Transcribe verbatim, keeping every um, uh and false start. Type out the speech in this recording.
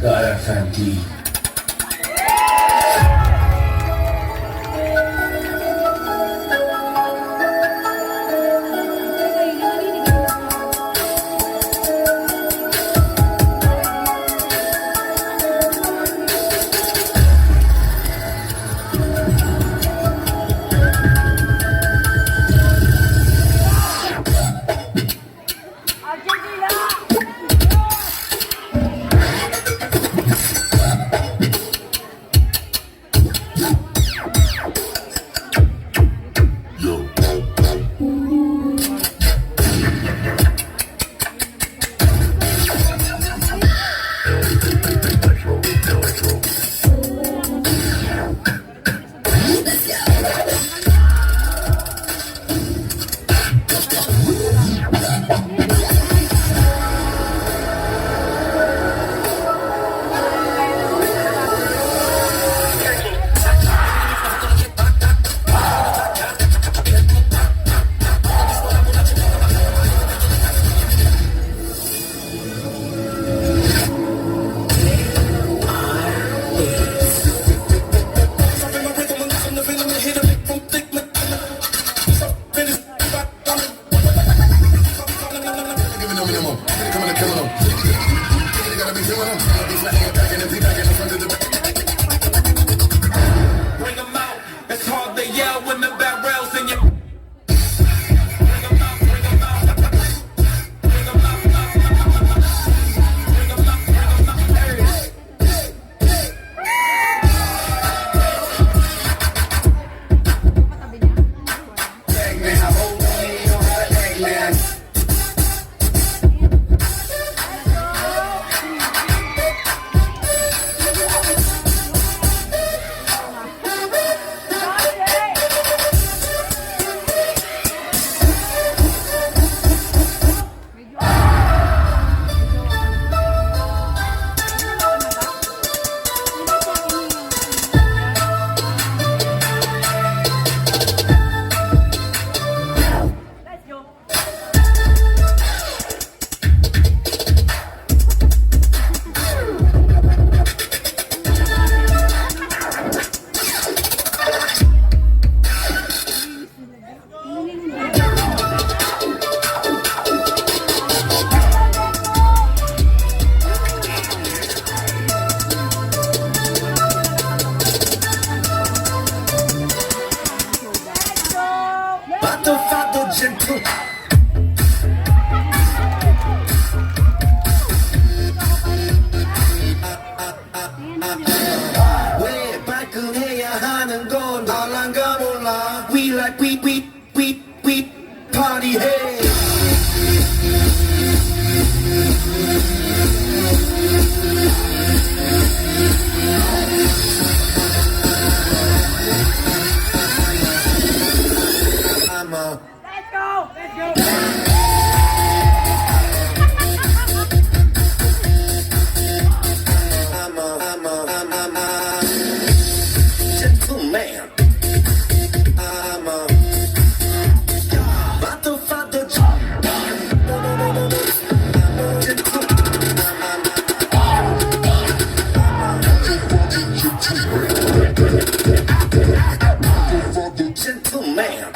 Kaya Santi. Bring 'em out. It's hard to yell when the barrels in your Pato, pato, gentle. 왜 발끈해야 하는 건 알랑가 몰라. We like, we, we, we, we party, hey. I'm a Let's go! Let's go! I'm a, I'm a, I'm, I'm, I'm gentleman. I'm a motherfucker. Gentleman.